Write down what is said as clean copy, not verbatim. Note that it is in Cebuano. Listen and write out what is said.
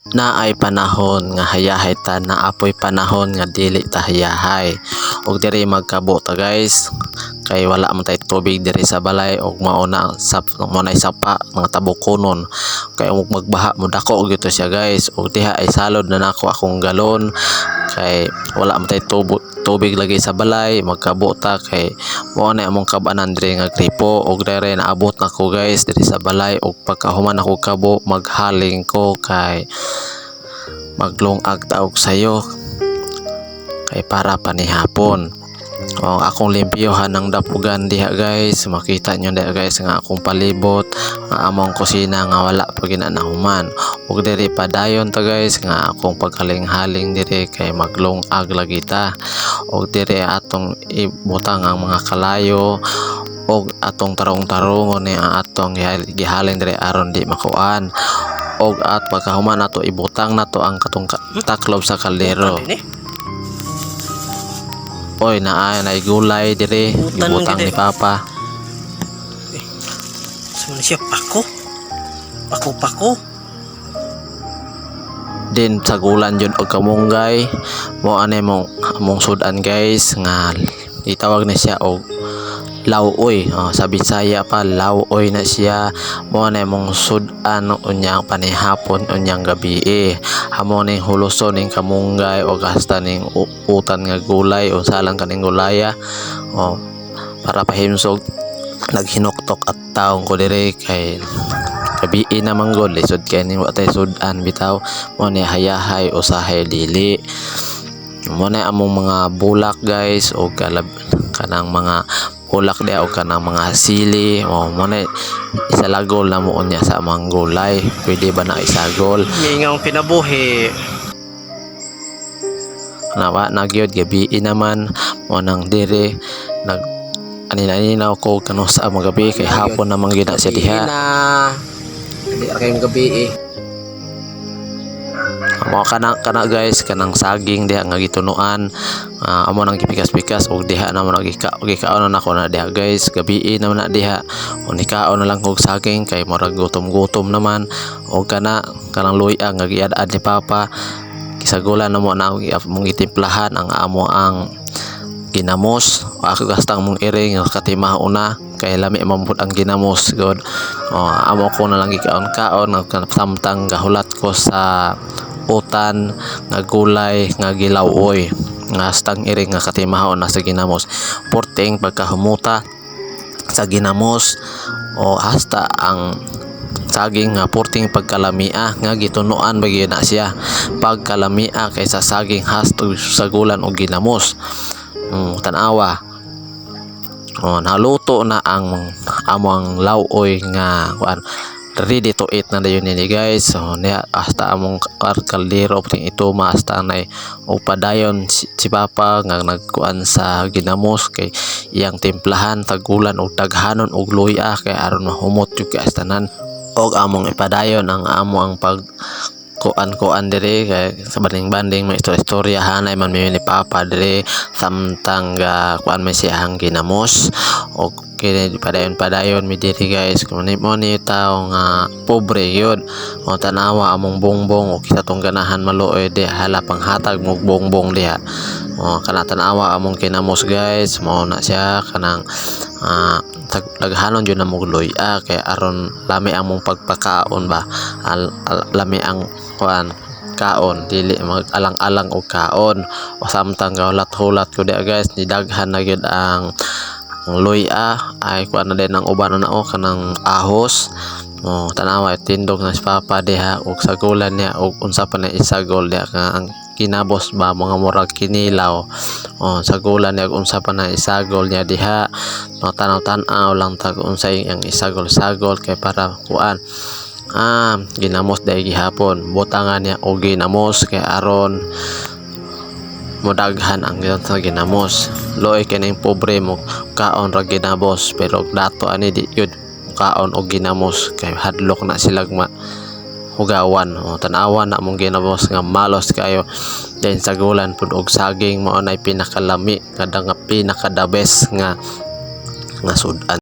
Naay panahon nga hayahay ta, naa poy panahon nga dili ta hayahay. Og diri magkabo ta, guys, kay wala man tay tubig diri sa balay ug mao na sa mao nay sapa mga tabukonon kay ug magbaha modako gyud to siya, guys. Ug diha ay salod na nako akong galon kay wala man tay tubig lagi sa balay. Magkabo ta kay mao na among kabanan diri nga gripo. Og dere naabot nako, guys, diri sa balay ug pagkahuman ako kabo, maghaling ko kay maglungag ta og sayo kay para panihapon. O akong limpyohan ang dapugan diha, guys. Makita nyo diha, guys, nga akong palibot nga among kusina nga wala pa gina nahuman. Ug diri padayon ta, guys, nga akong paghaling-haling diri kay maglungag lagi ta. Ug diri atong ibutang ang mga kalayo ug atong tarong-tarongon ni ang atong gihaling diri aron di makuan. Og at pagkahuman nato, ibutang nato ang katong taklob sa kaldero. Ano ni? Oy, naa nay gulay diri. Utan man Gibutang gid ni eh. Papa. Sa man siya pako. Pako pako. Din sagulan jud og kamunggay mo ani mong among sudan, guys, nga gitawag na siya og lawoy. Oh, sa Bisaya pa, lawoy na siya. Mo na mong sudan unyang panihapon, unyang gabi. Amo ning huluson ning kamunggay o hasta ning utan nga gulay, unsa lang kaning gulaya. Oh, para pahimsog naghinuktok at taong ko dire kay gabi naman gud, lisod kay ning wa tay sudan bitaw. Mo ni hayahay, usahay dili. Mo na among mga bulak, guys, o kalab kanang mga bulak diha o kanang mga sili. O mo na isalagol na mo unya sa among gulay. Pwede ba na isagol? Mingaw kinabuhi. Nawa na gyud, gabi naman. Mo nang dire nag anin-aninaw ko kano sa among gabi kay hapon naman gyud na siya diha. Na. Hindi ra kayong gabi eh. Mo kana kana, guys, kanang saging diha nga gitunuan. Amo nang gipikas-pikas og diha na mo gikaon na nako na diha, guys. Gabi naman na diha o nikaon na lang kog saging kay murag gutom-gutom naman. Og kana kanang luya nga giad-ad ni Papa, gisagulan na mo na among gitimplahan ang amo ang ginamos. Ako gastang mong iring nga katimaho na kay lami man pud ang ginamos god. O, amo ko na lang gikaon-kaon samtang gahulat ko sa utan nga gulay nga gilawoy nga hastang iring nga katimaho na sa ginamos. Porting pagkahumuta sa ginamos o hasta ang saging nga porting pagkalamia nga gitunuan ba gyud na siya, pagkalamia kaysa saging hastog sagulan og ginamos. Tan-awa. Oh, naluto na ang among lawoy nga kuan, ready to eat na dayon nini, guys. So niya hasta among kaldero ting ito hasta nay o padayon si Papa nga nagkuan sa ginamos kay iyang timplahan tagulan og daghanon og luya kay aron mahumot jud kay tanan. Og among ipadayon ang amo ang pag kuan-kuan diri kay sa banding-banding may istorya hanay man mi ni Papa diri samtang ga kuan may siyang ginamos. Og kini padayon padayon mi diri, guys, kung ni mo ni tao nga pobre yun. O tanawa among bongbong o kita tong ganahan maluoy di hala panghatag mo bongbong diha. O kana tanawa among kinamos, guys. Mao na siya kanang daghanon jud na mo luya kay aron lami among pagpakaon ba, lami ang kuan kaon, dili mag alang-alang og kaon. O samtang gahulat-hulat ko diha, guys, ni daghan na gyud ang luya ay kuan na din ang uban na o kanang ahos. O tanawa tindog na si Papa diha og sagulan niya og unsa pa na isagol diha nga ang kinabos ba, mga murag kinilaw. O sagulan niya og unsa pa na isagol niya diha. No, tanaw-tanaw lang ta kung unsay ang isagol-sagol kay para kuan ginamos dahil gihapon butangan niya og ginamos kay aron modaghan ang sa ginamos. Luoy kining pobre mo kaon ra ginamos, pero dato ani di yun kaon og ginamos kay hadlok na silag ma hugawan. O tan-awa na among ginamos nga malos kayo. Then sagulan pud og saging. Mao nay pinakalami nga pinaka the best nga nga sudan.